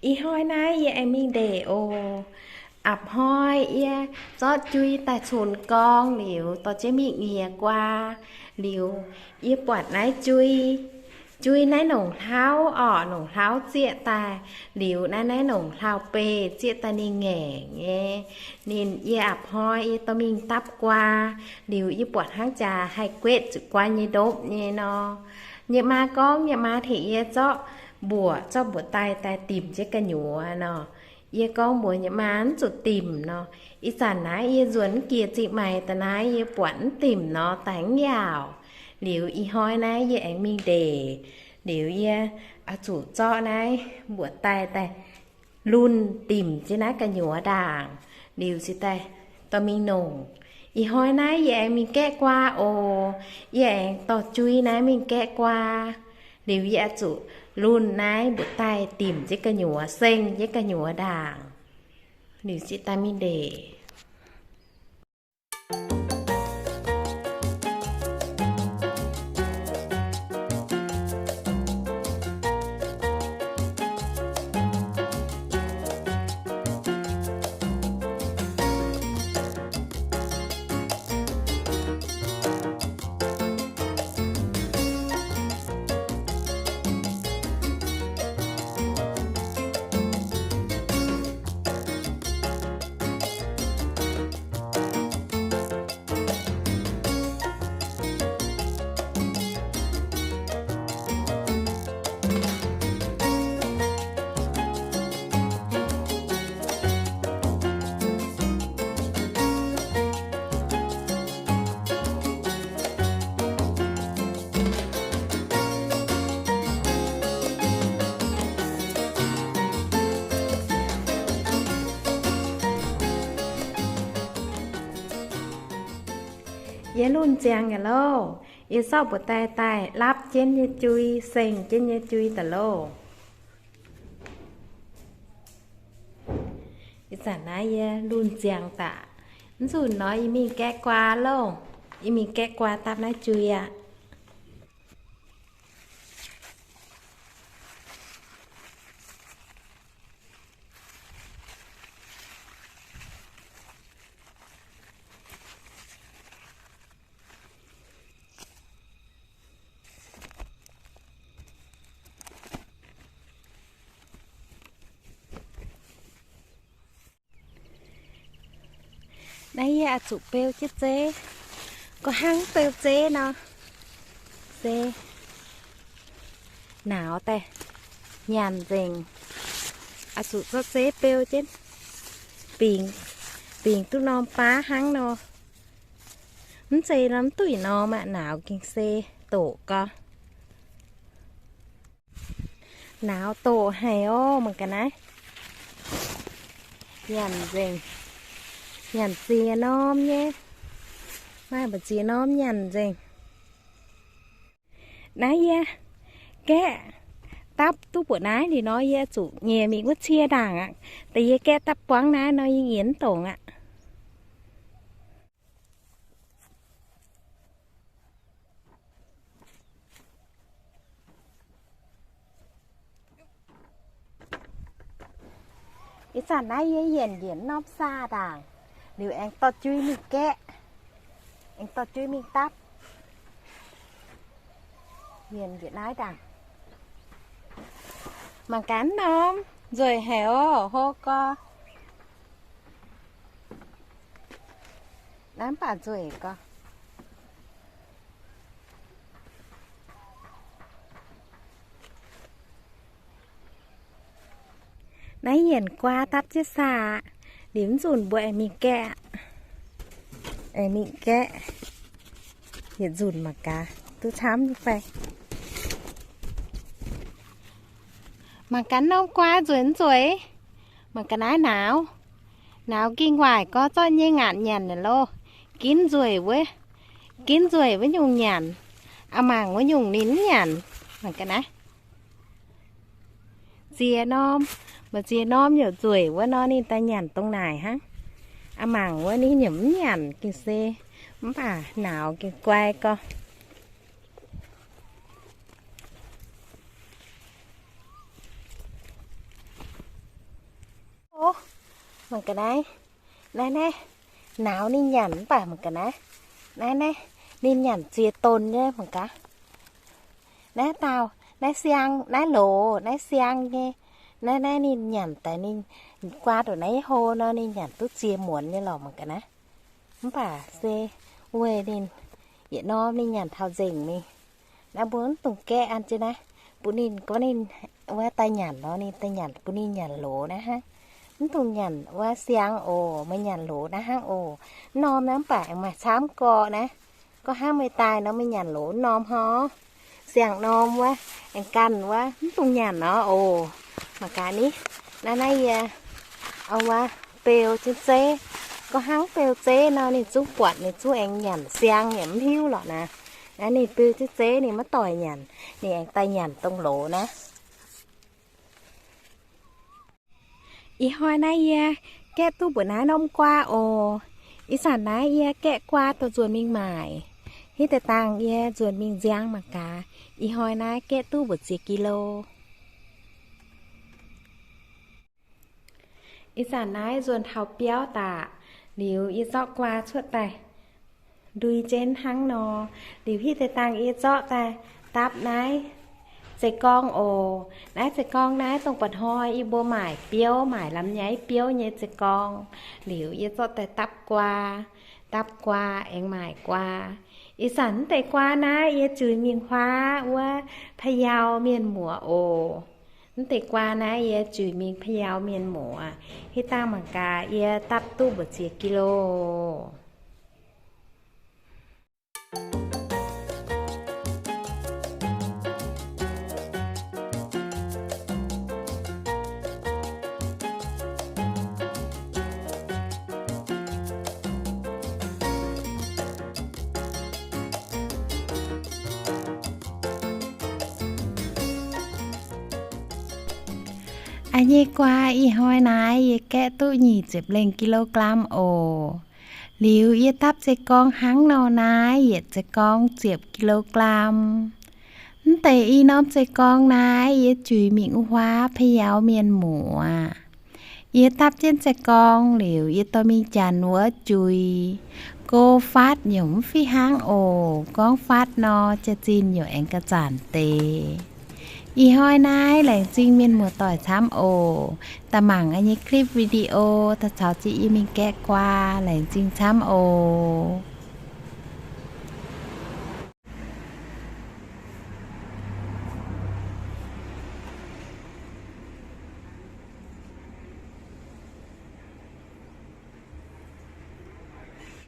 Ih hnoi naaiv yie aengx mingh ndeic oc. A'hnoi yie zorqv jui daaih cunx gorngv liuz, dorh jienv mingh nyiec guaa. Liuz yie buatc naaiv jui, jui naaiv nongc hlauv orqc, nongc hlauv zieqv daaih. Liuz naaiv, naaiv nongc hlauv-beih zieqv daaih ninh ngaengc nyei. Ninh yie a'hnoi yie dorh mingh dapv guaa. Liuz yie buatc hnangv jaax haih guetv zuqc guaa nyei ndopv nyei nor. Yie maa gorngv, yie maa tengx yie zorqv mbuoqc, zorqv mbuoqc daaih daaih dimc jienv gu'nyuoz nor. Yie gorngv mbuox yie maa mv zuqc dimc nor. Ih zanc naaiv yie nzuonx mv jiex zingh maaiz daaih naaiv, yie buatc mv dimc nor daaih mv yaauc. Liuz ih hnoi naaiv yie aengx mingh ndeic. Liuz yie oix zuqc zorqv naaiv mbuoqc daaih daaih lunh dimc jienv naaiv gu'nyuoz ndaangc. Liuz ziouc daaih dorh mingh nongc. Ih hnoi naaiv yie aengx mingh gaeqv guaa oc. Yie aengx dorh jui naaiv mingh gaeqv guaa. Liuz yie oix zuqc lunh naaiv mbuoqc daaih dimc jienv gu'nyuoz, seng jienv gu'nyuoz ndaangc. Liuz ziouc daaih mingh ndeic. Yie lunh ziangx aqv loh. Yie zorqv mbuoqc daaih daaih lapv jienv nyei jui, seng jienv nyei jui daaih loh. Ih zanc naaiv yie lunh ziangx daaih. Mv nzunc nor yie mingh gaeqv guaa loh. Yie mingh gaeqv guaa dapv naaiv jui aqv. Naaiv yie oix zuqc beu jienv zeiv. Gorngv hnangv beu zeiv nor, se nauz daaih nyanc nzengc. Oix zuqc zorqv zeiv beu jienv, bingx, bingx duqv norm baav hnangv nor. Mv zeiz nor mv duqv norm aqv, nauz gengh se doqc gorx. Nauz doqc haic orv, mangc gaax naaiv. Nyanc nzengc. Nyanc ziex norm nyei. Maaih mbu'ziex norm nyanc nzengc. Naaiv yie gaeqv dapv duqv mbuoqc naaiv liuz nor, yie zuqc nyiec mingh wuov cie ndaangc aqv. Da'yie gaeqv dapv buangv naaiv nor, yie nyiec mv dongc aqv. Ih zanc naaiv yie yienc njiec norm saa ndaangc, liuz aengx dorh jui mingh gaeqv, aengx dorh jui mingh dapv. Yienc njiec naaiv ndaangc. Mangc gaax norm nzueic haic orv, hlo gorx. Naaiv mv baac nzueic gorx. Naaiv yienc guaa dapv jienv saa aqv. Liuz mv nzunc mbuo aengx mingh gaeqv, aengx mingh gaeqv. Yietc nzunc mangc gaax duqv camv nyei fai. Mangc gaax norm guaa nzueic mv nzueic. Mangc ga'naaiv nauz. Nauz gengh waaic gorx, zorqv nyei ngaatc nyanc naaic loh. Ginv nzueic wuov, ginv nzueic wuov nyungc nyanc. A'mangc wuov nyungc ninh mv nyanc. Mangc ga'naaiv. Ziex norm, maaih ziex norm yaac nzueic wuov nor, ninh daaih nyanc dongh naaic hnangv. A'mangc wuov ninh yaac mv nyanc gengh se, mv baac nauz gengh guai gorx. Mangc gaax naaiv, naaiv, naaiv, nauz ninh nyanc mv baac mangc gaax naaiv, naaiv, naaiv, ninh nyanc ziex donx nyei mangc gaax. Naaiv dauh, naaiv siang, naaiv loz, naaiv siang nyei. Naaiv, naaiv ninh nyanc daaih ninh guaa ndongc naaiv hlo nor ninh nyanc duqv ziex muonz nyei lorqc mangc gaax naaiv. Mv baac se weic ninh yietc norm ninh nyanc taux nzengc mingh. Naaiv mbuo mv dungx gaeqv an jienv naaiv, bun ninh gorngv ninh wuov daaih nyanc nor ninh daaih nyanc, bun ninh nyanc loz naaiv hnangv. Mv dungx nyanc wuov siang oc, meih nyanc loz naaiv hnangv oc. Mv norm naaiv mv baac aengx maaih camv gorqv naaiv. Gorngv hnangv meih daaih nor meih nyanc loz mv norm hor. Siang norm wuov, aengx ganh wuov, mv dungx nyanc nor oc. Mangc gaax ni, naaiv, naaiv yie, wuov, beu jienv zeiv. Gorngv hnangv beu zeiv nor ninh zungv buatc, ninh zungv aengx nyanc siang yaac mv hiuv lorqc naaiv. Naaiv ninh beu jienv zeiv ninh maiv doic nyanc, ninh aengx daaih nyanc dongh loz naaiv. Ih hnoi naaiv yie gaeqv duqv mbuoqc naaiv norm guaa oc. Ih zanc naaiv yie gaeqv guaa daaih nzuonx mingh maaic. Hitv deix dangh yie nzuonx mingh nziang mangc gaax, ih hnoi naaiv gaeqv duqv mbuoqc ziex kilo. Ih zanc naaiv nzuonx taux biauv daaih, liuz yie zorqv guaa cuotv daaih ndui jienv hnangv nor. Liuz hitv deix dangh yie zorqv daaih dapv naaiv zeiv-gorng oc. Naaiv zeiv-gorng naaiv dongh mba'hnoi yie mbuo maaic biouv, maaic lamh nyaiv biouv nyei zeiv-gorng. Liuz yie zorqv daaih dapv guaa, dapv guaa aengx maaic guaa. Ih zanc mv deix guaa naaiv yie juix mingh huaav wuov Payau mienh muoc oc. Mv deix guaa naaiv yie juix mingh Payau mienh muoc. Hitv dangh mangc gaax yie dapv duqv mbuoqc ziex kilo. A'nyei guaa ih hnoi naaiv yie gaeqv duqv nyic ziepc lengh kilo glam oc. Liuz yie dapv zeiv-gorng hnangv nor naaiv yietc zeiv-gorng ziepc kilo glam. Mv deix i norm zeiv-gorng naaiv yie juix mingh wuov huaav Payau mienh muoc. Yie dapv jienv zeiv-gorng liuz yie dorh mingh janx wuov juix. Go fatv nyungc mv fih hnangv oc. Gorngv fatv nor, jaax-zinh nyungc aengx ga'zaanc deix. Ih hnoi naaiv laengz zingh mienh muoz-doic camv oc. Daaih mangc yie nyei clip video daaih caux jienv yie mingh gaeqv guaa. Laengz zingh camv oc.